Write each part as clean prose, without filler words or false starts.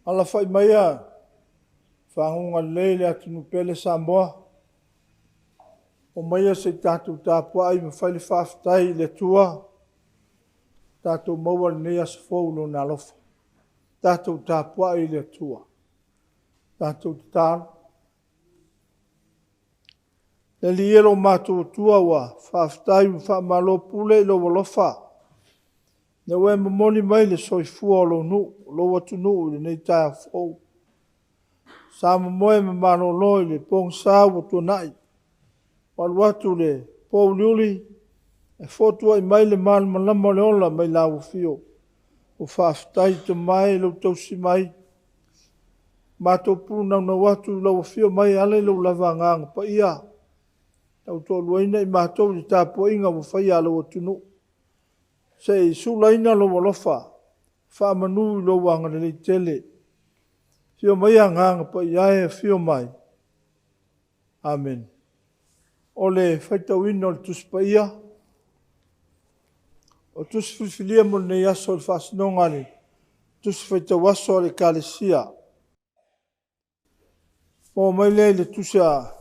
Alafai maia faguga lelei le atunuu pele Samoa. Omaia se i tatou tapuai ma fai le faafetai i le Atua ua tatou maua lenei aso fou i Lona alofa. Tatou tapuai i le Atua. Tatou tatalo. Le Alii e lo matou Atua, ua faafetai ua faamalo pule i lou alofa, ina ua e momoli mai le soifua o lou nuu, lou atunuu i lenei taeao fou. Sa momoe ma malolo i le pogisa ua tuanai, ua alu atu le po uliuli ae fotuai mai le malamalama o le ola mai lau afio. Ua faafetai Tama e i lou tausi mai, matou punaunau atu i lou afio mai e ala i lou lava Agaga Paia, tautoaluaina i matou i le tapuaiga ua faia a lou atunuu. Se i sulaina lou alofa, faamanu i lou agalelei tele. Afio maia Agaga Paia e, afio mai. Amene. O le faitauina o le Tusi Paia, o tusi filifilia mo lenei aso o le faasinoga a le Tusi Faitau Aso a le Ekalesia. Oo mai lea i le Tusi a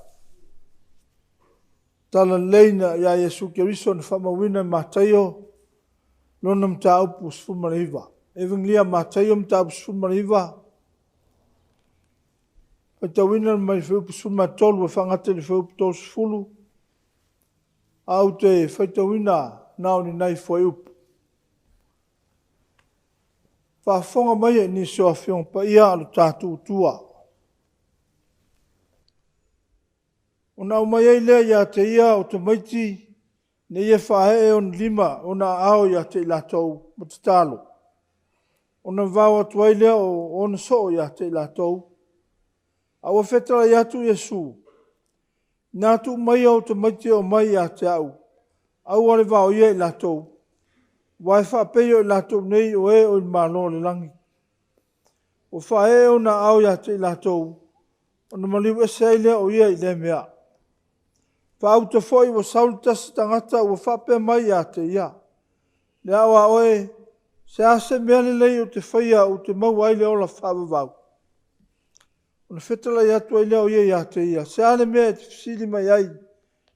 Talalelei ia Iesu Keriso na faamauina e Mataio lona mataupu 19. Evegelia Mataio mataupu 19, faitauina mai le fuaiupu 13 e faagata i le fuaiupu 30, ae ou te faitauina na o ni nai fuaiupu. Faafofoga mai e nisi o Afioga Paia a lo tatou Atua. Ona aumai ai lea ia te ia o tamaiti ina ia faaee ona lima, ona aao ia te i latou ma tatalo, ona vavao atu ai lea o ona soo ia te i latou. A ua fetalai atu Iesu, “Ina tuu maia o tamaiti e omai ia te au, aua le vaoia i latou, aua e faapei o i latou nei o e oi le Malo o le lagi.” Ua faaee ona aao ia te i latou, ona maliu ese ai lea o ia i lea mea. Faauta foi ua sau le tasi tagata ua faapea mai ia te ia, “Le aoao e, se a se mea lelei ou te faia ou te maua ai le ola faavavau?” Ona fetalai atu ai lea o ia ia te ia, “Se a le mea e te fesili mai ai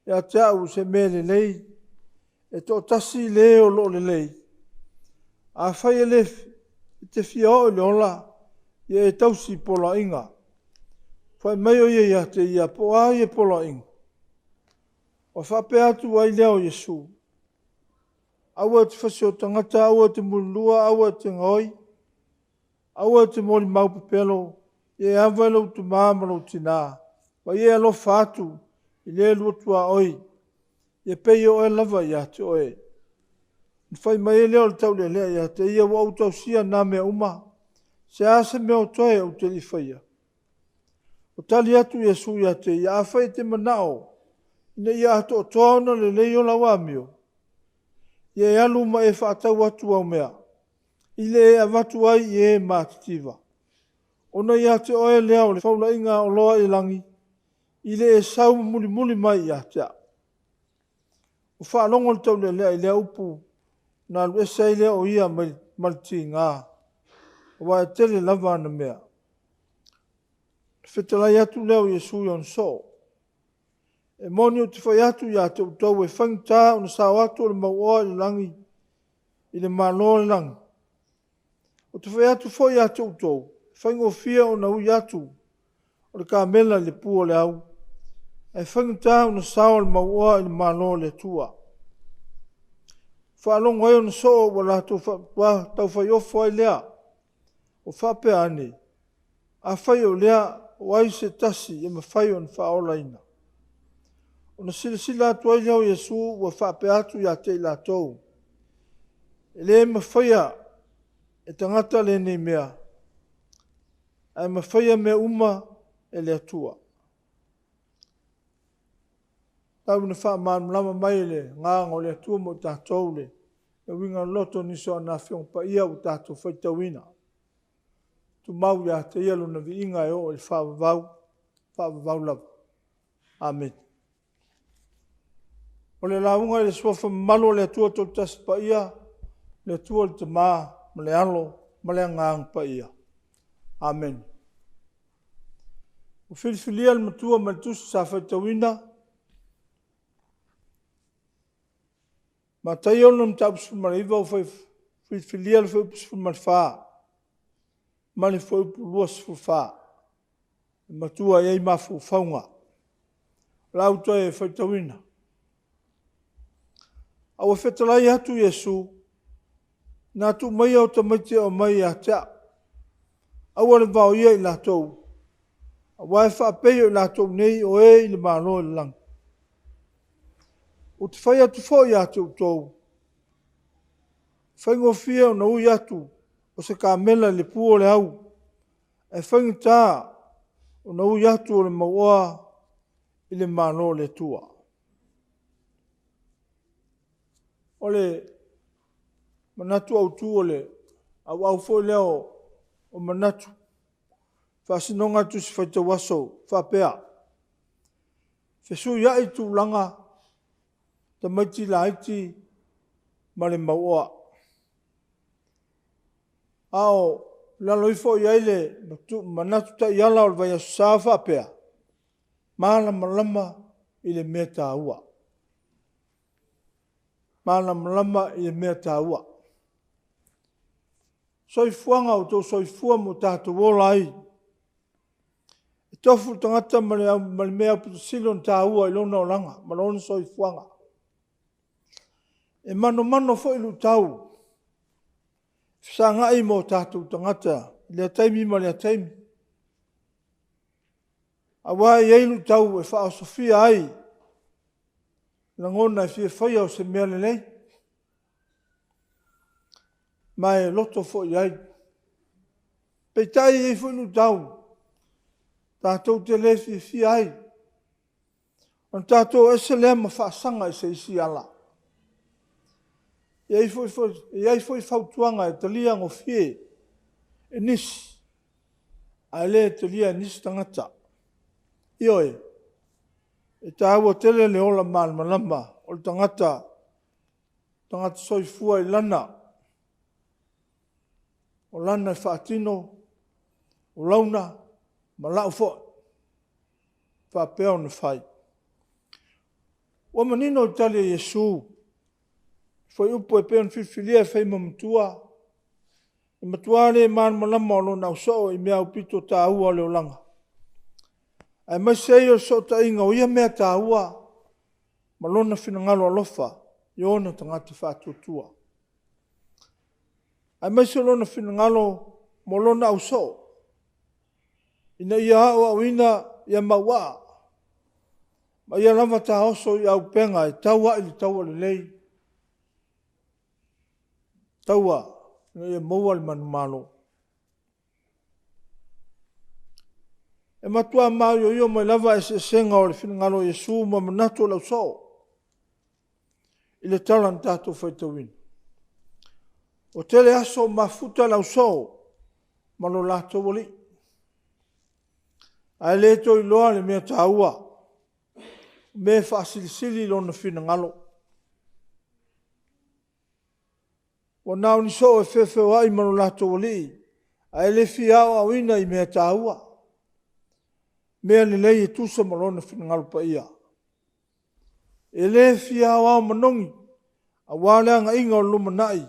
ia te au i se mea lelei? E toatasi le o lo o lelei. Afai e te fia oo i le ola, ia e tausi poloaiga.” Fai mai o ia ia te ia, “Po o a ia poloaiga?” Ona faapea atu ai lea o Iesu, “Aua e te fasio tagata, aua e te mulilua, aua e te gaoi, aua e te molimau pepelo, ia e ava i lou tama ma lou tina, ma ia e alofa atu i le lua tuaoi, ia pei o oe lava ia te oe.” Ona fai mai ai lea o le taulealea ia te ia, “Ua ou tausia na mea uma. Se a se mea o totoe ou te le i faia?” Ua tali atu Iesu ia te ia, “Afai e te manao ina ia atoatoa ona lelei lau amio, ia e alu ma e faatau atu au mea, i le e avatu ai i e matitiva, ona ia te oe lea o le faulaiga oloa i lagi, i le e sau ma mulimuli mai ia te au.” Ua faalogo le taulealea i lea upu, ona alu ese ai lea o ia ma le tiga, aua e tele lava ana mea. Ona fetalai atu lea o Iesu i ona soo, “E moni ou te fai atu ia te outou, e faigata ona sao atu o le mauoa i le lagi i le Malo o le lagi. Ou te fai atu foi ia te outou, e faigofie ona ui atu o le kamela i le pu o le au, ae faigata ona sao le mauoa i le Malo o le Atua.” Faalogo ai ona soo ua latou taufaiofo ai lea, ua faapea ane, “Afai o lea, o ai se tasi e mafai ona faaolaina?” Ona silasila atu ai lea o Iesu ua faapea atu ia te i latou, “E le mafaia e tagata lenei mea, Ae mafaia mea uma e le Atua. Tau ina faamalamalama mai e le Agaga o le Atua mo i tatou le uiga loloto o nisi o ana Afioga Paia ua tatou faitauina. Tumau ia te Ia Lona viiga e oo i le faavavau, faavavau lava. Amene. O le lauga i le Suafa mamalu o le Atua Toatasi Paia, le Atua le Tama ma le Alo ma le Agaga Paia. Amene. Ua filifilia le matua mai le tusi sa faitauina, Mataio mataupu 19, ua filifilia le fuaiupu 14 ma le fuaiupu 24. E matua i ai mafaufauga. O le a ou toe faitauina. A ua fetalai atu Iesu, “Na tuu maia o tamaiti e omai ia te au, aua le vaoia i latou, aua e faapei o i latou nei o e i le Malo o le lagi. Ou te fai atu foi ia te outou, e faigofie ona ui atu o se kamela i le pu o le au, ae faigata ona ui atu o le mauoa i le Malo o le Atua.” O le manatu autu o le auau foi lea o manatu, faasinoga a le Tusi Faitau Aso faapea, fesuiai tulaga tamaiti laiti ma le mauoa. A o lalo ifo i ai le manatu taiala o le Vaiaso Sa e faapea, malamalama i le mea taua. Malamalama i le mea taua. Soifuaga ua outou soifua ma o tatou ola ai. E tofu le tagata ma le mea aupito sili ona taua i lona olaga ma lona soifuaga. E manomano foi luitau fesagai ma o tatou tagata i lea taimi ma lea taimi. Aua e i ai luitau e faaosofia ai lagona e fia faia o se mea lelei, ma e loto foi i ai. Peitai e i ai foi luitau tatou te le fiafia ai, ona tatou o ese lea ma faasaga i se isi ala. E i ai foi fautuaga e talia gofie e nisi, ae le talia e nisi tagata. Ioe, e taua tele le ola malamalama o le tagata, tagata soifua i lana e faatino, o launa ma lau foi faapea ona fai. Ua manino le tali a Iesu i fuaiupu e pei ona filifilia e fai ma matua, e matua le malamalama o lona ausoo i mea aupito taua o le olaga, aemaise ai o le fesootaiga o ia mea taua ma lona finagalo alofa i ona tagata faatuatua. Aemaise o lona finagalo mo lona ausoo, ina ia aoaoina ia mauaa ma ia lava taoso i auupega e tau ai le taua lelei, taua ina ia maua le manumalo. E matua maioio mai lava eseesega o le finagalo o Iesu ma manatu o le ausoo i le tala na tatou faitauina. Ua tele aso o mafuta le ausoo ma lo latou alii, ae le toe iloa le mea taua, mea e faasilisili lona finagalo. Ua na o ni soo e feofeoai ma lo latou Alii, ae le fia aoaoina i mea taua, mea lelei e tusa ma lona finagalo paia. E le fia aoao manogi aua le agaiga o le lumanai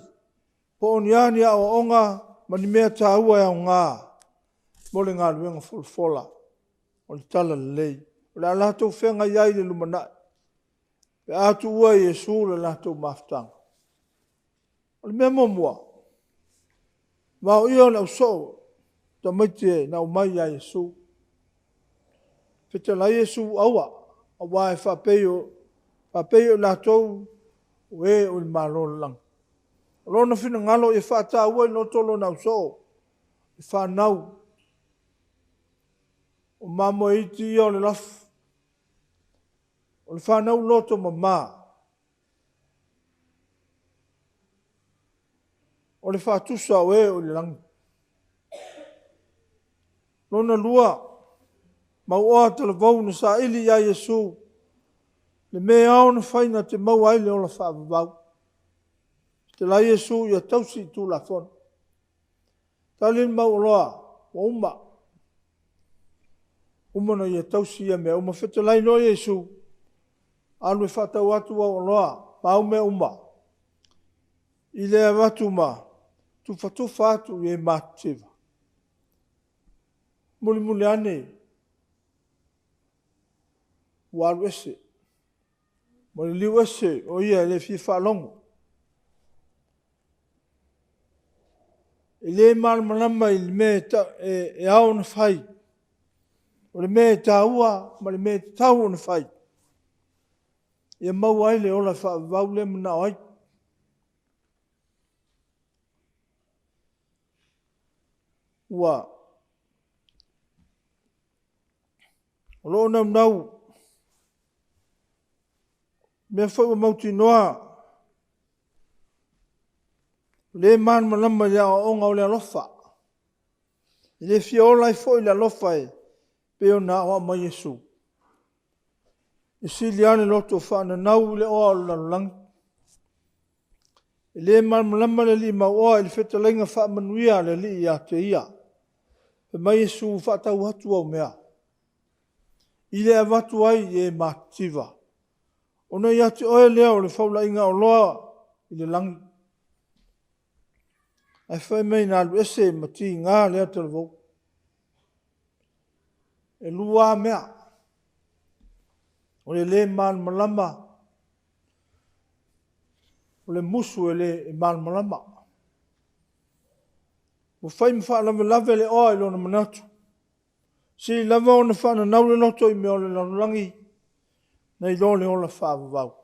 po o a ni aoaoga ma ni mea taua e aoga mo le galuega folafola o le Talalelei o le a latou feagai ai i le lumanai pe a tuua e Iesu le latou mafutaga. O le mea muamua, vaoia o le ausoo tamaiti na aumai ia Iesu. Fetalai Iesu, aua, aua e faapei o i latou o e o le Malo o le lagi. O lona finagalo ia faataua i loto lona ausoo, le fanau. O mamoe iti ia o le lafo, o le fanau loto mama, o le faatusa o e o i le lagi. Lona lua, mauoa talavou na saili ia Iesu le mea e ao ona fai na te maua ai le ola faavavau. Fetalai Iesu ia tausi le Tulafono. Tali le mauoloa, ua uma, uma ona ia tausi ia mea uma. Fetalai loa Iesu, alu e faatau atu au oloa ma au mea uma, i le avatu ma tufatufa atu i e matitiva. Mulimuli ane ua alu ese, ua liliu ese o ia e le fia faalogo. E le malamalama i le mea e ao ona fai, o le mea e taua ma le mea e tatau ona fai, ia maua ai le ola faavavau lea e manao ai. Ua o lo o naunau, o mea foi ua mautinoa le malamalama i le aoaoga o le alofa. E le fia ola ai foi i le alofa e pei ona aoao mai Iesu. E sili lava le loto faananau i le oa o le lalolagi. E le malamalama le alii mauoa i le fetalaiga faamanuia a le Alii ia te ia. Fai mai Iesu, faatau atu au mea, i le avatu ai i e matitiva, ona ia te oe lea o le faulaiga oloa i le lagi. Ae fai mai na alu ese ma tiga lea talavou. E lua lava mea, o le le malamalama, o le musu e le malamalama. Ua fai ma faalavelave le oa i lona manatu, e sili lava ona faananau le loto i mea o le lalolagi, nai lo le ola faavavau.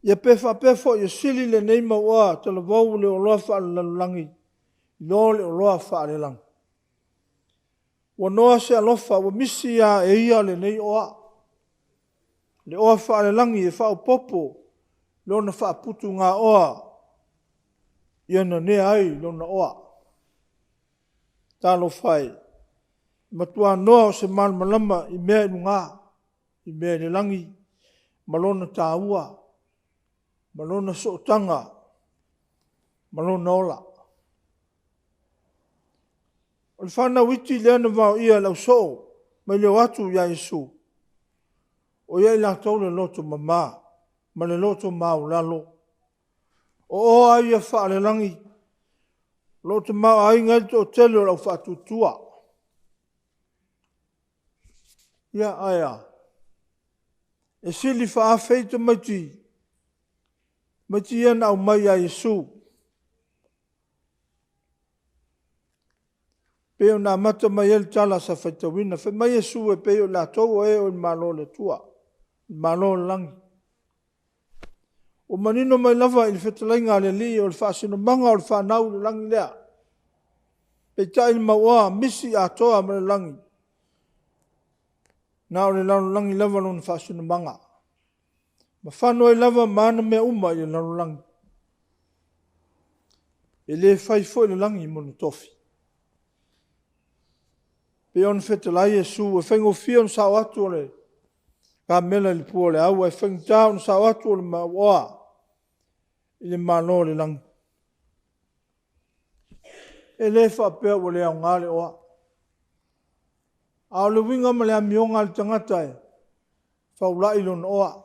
Ia pe faapea foi e sili lenei mau oa talavou i le oloa faale-lalolagi, i lo le oloa faale-lagi. Ua noa se alofa ua misi lava e ia lenei oa, le oa faale-lagi e faaopoopo lona faaputugaoa ia nanea ai lona oa. Talofa e, ua matua noa o se malamalama i mea i luga, i mea i le lagi ma lona taua, ma lona sootaga ma lona ola. O le fanau iti lea na vaoia e le ausoo mai le o atu ia Iesu, o ia i latou le loto mama ma le loto maualalo. O oa ia faale-lagi o lo o tamaoaiga ai le toatele o le aufatuatua. Ia ae a? E sili faaafe tamaiti, tamaiti ia na aumai ia Iesu, pei ona amata mai ai le tala sa faitauina. Fai mai Iesu e pei o i latou o e o i le Malo o le Atua, le Malo o le Lagi. Ua manino mai lava i le fetalaiga a le Alii o le faasinomaga o le fanau i le lagi lea. Peitai le mauoa misi atoa ma le lagi, na o le lalolagi lava lona faasinomaga. Ma fano ai lava ma ana mea uma i le lalolagi. E le fai foi le lagi mo le tofi. E pei ona fetalai Iesu, e faigofie ona sao atu o le kamela i le pua o le au, ae faigata ona sao atu o le mauoa i le Malo o le lagi. E le faapea ua le aoga le oa, a o le uiga ma le amioga a le tagata e faulai lona oa,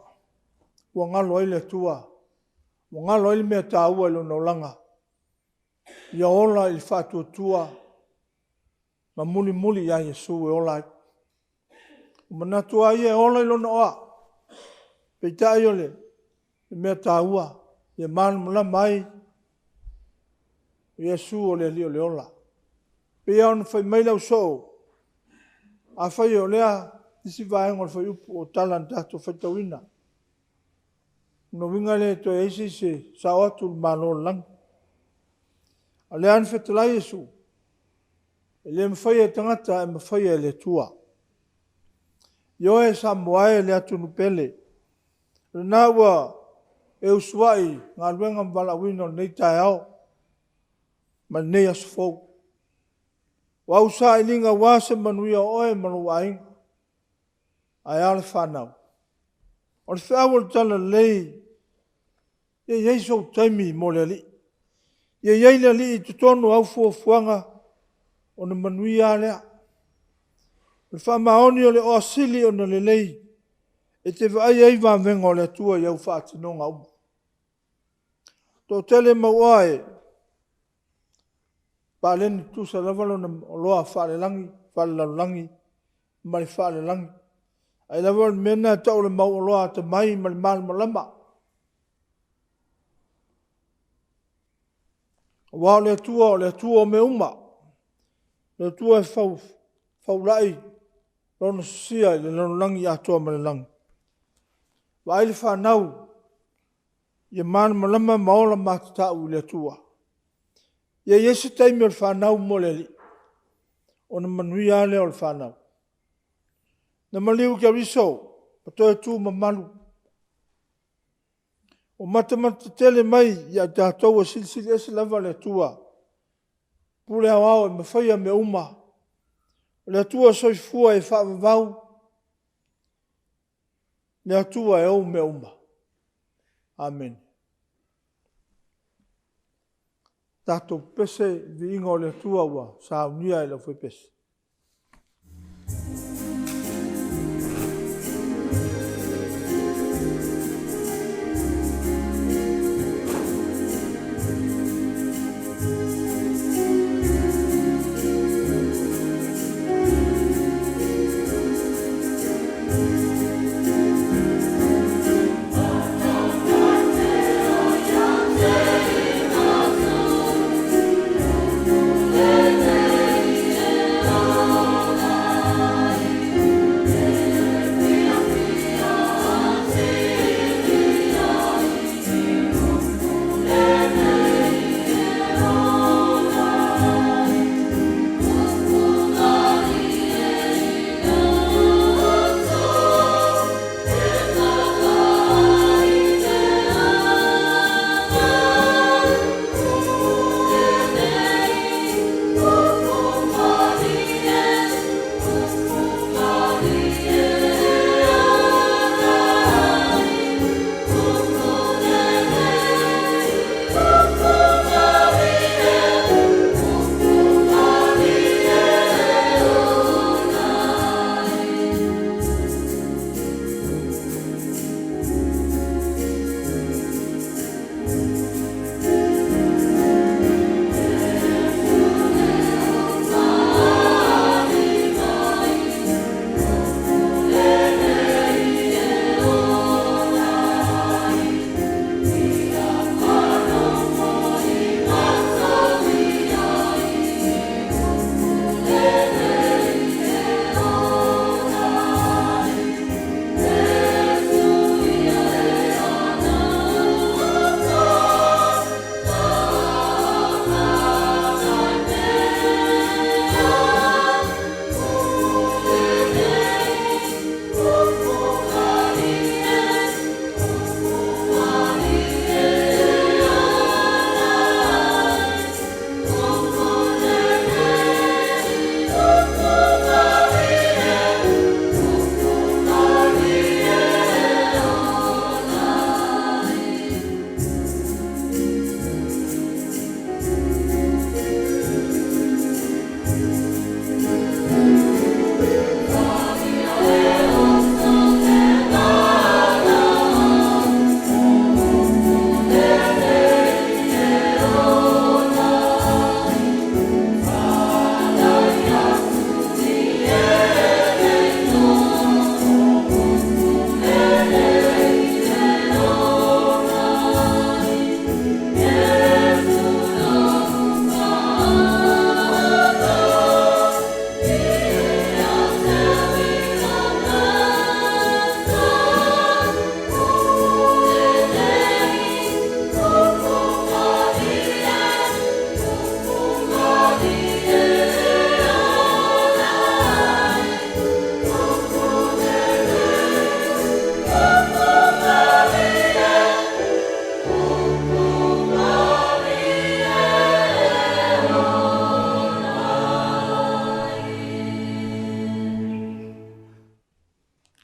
ua galo ai le Atua, ua galo ai le mea taua i lona olaga, ia ola i le faatuatua ma mulimuli ia Iesu e ola ai. Ua manatu lava ia e ola i lona oa, peitai o le mea taua, ia malamalama ai o Iesu o le Alii o le ola. E pei lava ona fai mai le ausoo, afai o lea isi vaega o le fuaiupu o tala na tatou faitauina, o lona uiga e le toe i ai se isi e sao atu i le Malo o le lagi. A o lea na fetalai Iesu, E le mafaia e tagata ae mafaia e le Atua. Ioe Samoa e le atunuu pele, o lena ua e usuai i galuega ma valaauina o lenei taeao ma lenei aso fou. O au sailiga aua se manuia o oe ma lou aiga. Ae a le fanau? O le feau o le Talalelei, ia i ai sou taimi mo le Alii. Ia i ai le Alii i totonu o au fuafuaga ona manuia lava lea. O le faamaoni o le oa sili ona lelei e te vaai ai vavega o le Atua i au faatinoga uma. E toatele mauoa e paleni tutusa lava lona oloa faalelagi, faalelalolagi ma le faalelagi. Ai lava o le mea lena e tau o le mauoloa atamai ma le malamalama. Aua o le Atua o le Atua o mea uma. O le Atua e faulai lona sosia i le lalolagi atoa ma le lagi. Vaai le fanau ia malamalama ma ola matatau i le Atua. Ia i ai se taimi o le fanau mo le Alii ona manuia lava lea o le fanau. Na maliu i Keriso ma toe tu mamalu. Ua matamata tetele mai ia i tatou e Silisili Ese lava le Atua, Pule Aoao e mafaia mea uma. O le Atua Soifua e faavavau, le Atua e ou mea uma. Amene. Tatou pepese i le viiga o le Atua ua saunia e le aufaipese.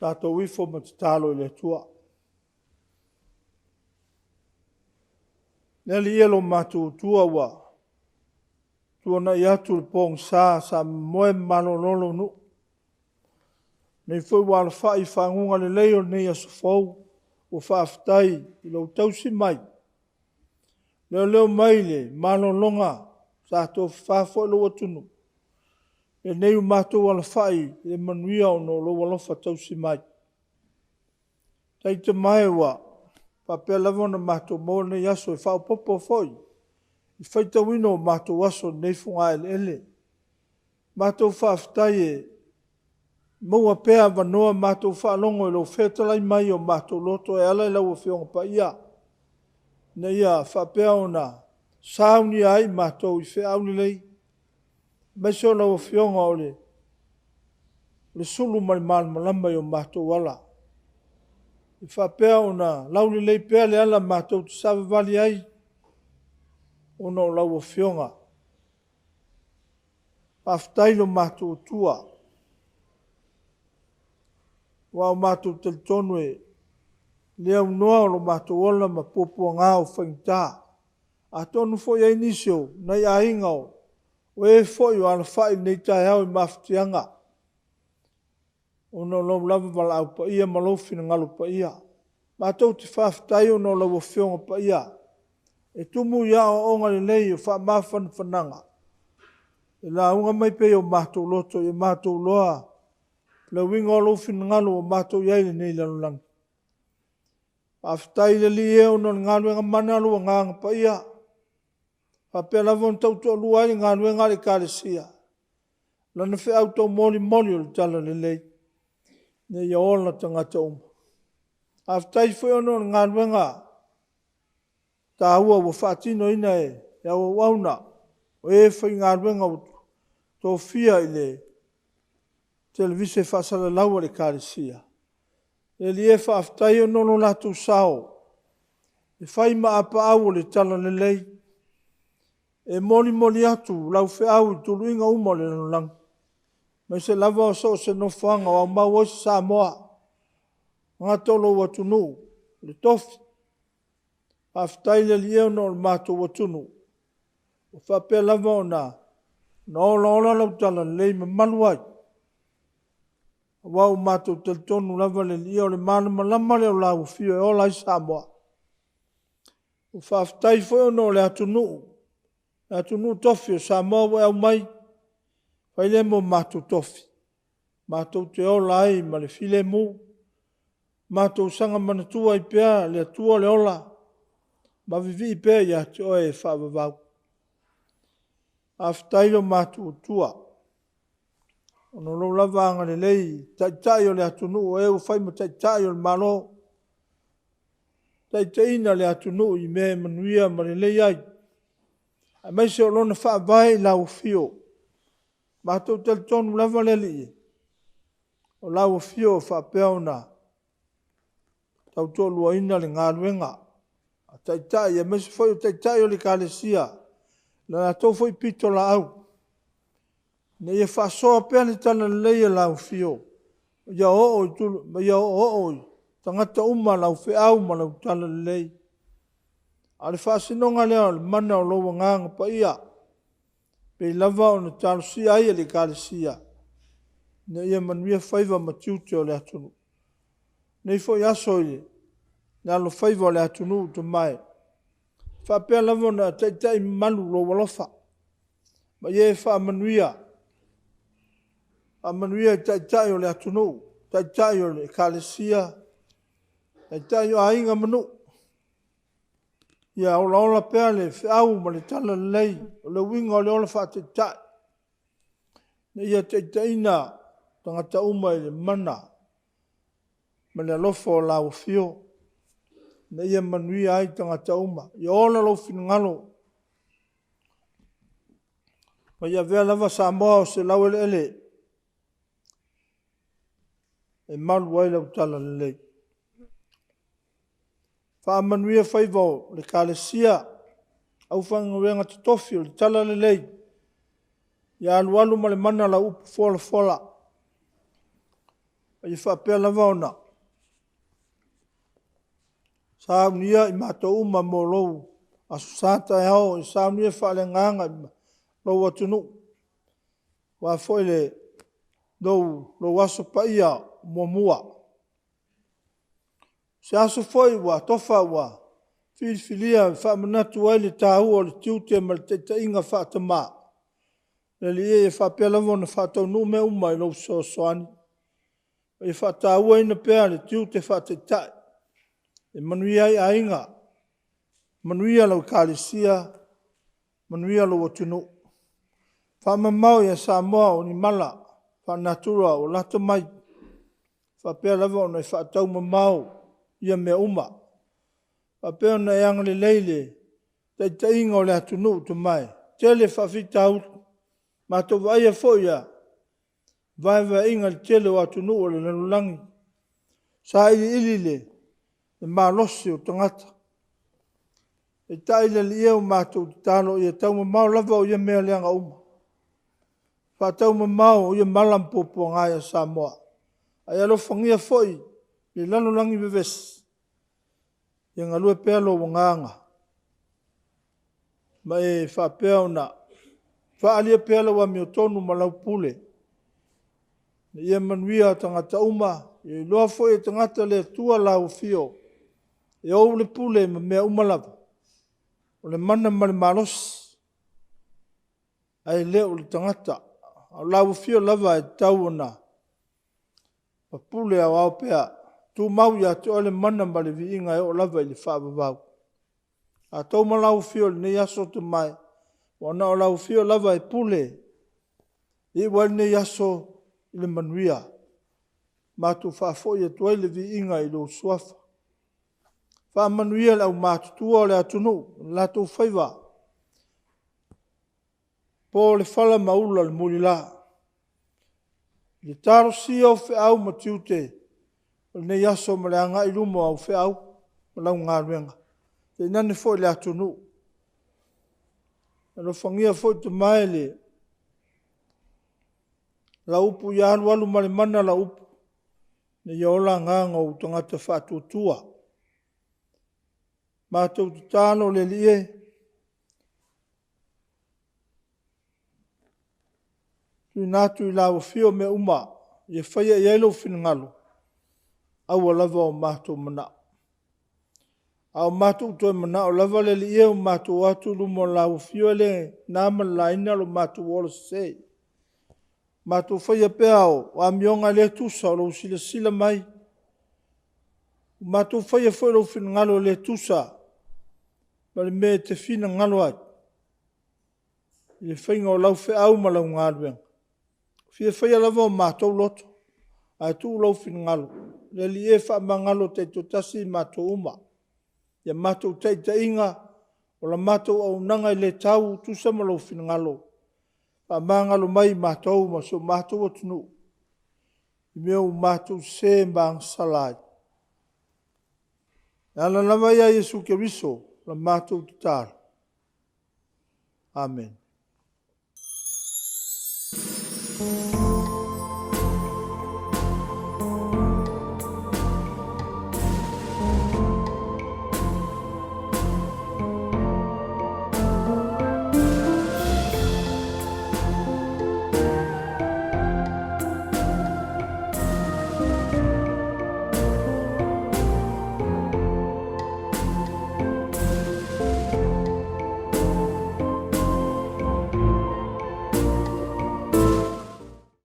Tatou ifo ma tatalo i le Atua. Le Alii e lo matou Atua ua tuanai atu le pogisa sa momoe ma malolo lou nuu. O lenei foi ua alafai i faguga lelei o lenei aso fou, ua faafetai i lou tausi mai, leoleo mai le malologa sa tofafa foi lou atunuu. Lenei ua matou alafai i le manuia ona o lou alofa tausi mai. Taita mae ua faapea lava ona matou maua lenei aso e faaopoopo foi i le faitauina o matou aso i lenei fogaeleele. Matou faafetai e maua pea avanoa matou faalogo i lou fetalai mai i o matou loto e ala i lau Afioga Paia, ina ia faapea ona saunia ai matou i feau lelei, aemaise o lau Afioga o le sulu ma le malamalama i o matou ala, e faapea ona laulelei pea le ala matou te savavali ai ona o lau Afioga. Faafetai i lo matou Atua, aua ua matou talitonu e le aunoa lo matou ola ma puapuaga o faigata. Atonu foi e i ai nisi o nai aiga o e foi o alafai i lenei taeao i mafatiaga ona o lou lava valaau paia ma lou finagalo paia. Matou te faafetai ona o lau Afioga Paia e tumu i aoaoga lelei o faamafanafanaga e lauga mai pea i o matou loto, ia matou iloa le uiga o lou finagalo ua matou i ai i lenei lalolagi. Faafetai le Alii e ona o le galuega mana a lou Agaga Paia, e faapea lava ona tautoalua ai le galuega a le Ekalesia, lana feau taumolimoli o le Talalelei, ina ia ola tagata uma. Faafetai foi ona o le galuega taua ua faatinoina e le au auauna, o e faigaluega ua tofia i le televise faasalalau a le Ekalesia. Le Alii e, faafetai ona o lo latou sao e fai ma apaau o le Talalelei, e molimoli atu lau feau i tuluiga uma o le lalolagi, aemaise lava o so o se nofoaga o aumau ai se Samoa, e le gata o lou atunuu, o le tofi. Faafetai le Alii e ona o le matou atunuu, ua faapea lava ona olaola lau Talalelei ma mamalu ai, aua ua matou talitonu lava le Alii e, o le malamalama lea o lau Afio e ola ai Samoa. Ua faafetai foi ona o le atunuu, le atunuu tofi o Samoa ua e aumai, fai lea ma o matou tofi, matou te ola ai ma le filemu, matou saga manatua ai pea le Atua le ola, ma vivii pea ia te Oe e faavavau. Faafetai lo matou Atua, ona o lou lava agalelei i Taitai o le atunuu, o e ua fai ma Taitai o le Malo, taitaiina le atunuu i mea e manuia ma lelei ai, aemaise o lona Faavae i lau Afio. Matou te talitonu lava le Alii, o lau Afio o faapea ona tautoaluaina le galuega a Taitai aemaise foi o Taitai o le Ekalesia i le latou foi pitolaau, ina ia faasoa pea le Talalelei a lau Afio, ma ia oooo i tagata uma lau feau ma lau Talalelei. A o le faasinoga lea o le mana o lou Agaga Paia, e pei lava ona talosia ai e le Ekalesia, ina ia manuia faiva ma tiute o le atunuu. I lenei foi aso i le alofaiva o le atunuu Tamae, e faapea lava ona taitai mamalu lou alofa, ma ia e faamanuia, faamanuia i Taitai o le atunuu, Taitai o le Ekalesia, Taitai o aiga ma nuu, ia olaola pea le feau ma le Talalelei, o le uiga o le ola faataitai, ina ia taitaiina tagata uma i le mana ma le alofa o lau Afio, ina ia manuia ai tagata uma. Ia ola lou finagalo, ma ia avea lava Samoa o se laueleele e malu ai lau Talalelei. Faamanuia faiva o le Ekalesia, aufaigaluega totofi o le Talalelei, ia alualu ma le mana lau upu folafola. A ia faapea lava ona saunia i matou uma mo lou Aso Sa taeao, e saunia faaleagaga i lou atunuu, aua foi lou Aso Paia muamua. O se aso foi ua tofa ua filifilia e faamanatu ai le taua o le tiute ma le taitaiga faa-tama. Le Alii e, ia faapea lava ona faataunuu mea uma i lou fesoasoani, ma ia faatauaina pea le tiute faa-Taitai e manuia ai aiga, manuia lau Ekalesia, manuia lou atunuu. Faamamao ia Samoa o ni mala faale-natura ua lata mai, faapea lava ona e faataumamao ia mea uma. Faapea ona e agalelei i le taitaiga o le atunuu Tama e, tele faafitauli. Ua matou vaaia foi vaevaeaiga i le tele o atunuu o le lalolagi, sailiili le malosi o tagata. Peitai le Alii e, ua matou tatalo ia taumamao lava o ia mea leaga uma, faataumamao ia mala ma puapuaga ia Samoa, ae ia alofagia foi le lalolagi vevesi, ia galue pea lou Agaga ma e faapea ona faaalia pea lau amiotonu ma lau pule, ina ia manuia tagata uma, ia iloa foi e tagata le Atua lau Afio e ou le pule ma mea uma lava, o le mana ma le malosi, ae le o le tagata. A o lau Afio lava e tatau ona pule aoao pea, tumau ia te oe le mana ma le viiga e oo lava i le faavavau. Tatou ma lau Afio i lenei aso Tama e, ua na o lau Afio lava e pule, e iu ai lenei aso i le manuia. Matou faafoi atu ai le viiga i lou Suafa. Faamanuia le aumatutua o le atunuu i o latou faiva, po le fala ma ula le mulila, i le talosia o feau ma tiute o lenei aso ma le agai i luma o au feau ma lau galuega, tainane foi le atunuu. Alofagia foi Tama e lau upu ia alualu ma le mana lau upu, ina ia ola agaga o ou tagata faatuatua. Matou tatalo le Alii e, tuuina atu i lau Afio mea uma ia faia i ai lou finagalo, aua lava o matou manao. A o matou toe manao lava le Alii e, ua matou o atu i luma o lau Afio, e le na ma le laina lo matou ola sese. Matou faia pea o amioga e le tusa o lou silasila mai, ua matou faia foi lou finagalo e le tusa ma le mea e te finagalo ai i le faiga o lau feau ma lau galuega. E fia faia lava o matou loto, ae tuu lou finagalo. Le Alii e, faamagalo taitoatasi i matou uma i a matou taitaiga, o la matou auaunaga e le tau tusa ma lou finagalo. Faamagalo mai i matou ma si o matou atunuu i mea ua matou sese ma agasala ai. E ala lava ia Iesu Keriso o la matou tatalo. Amene.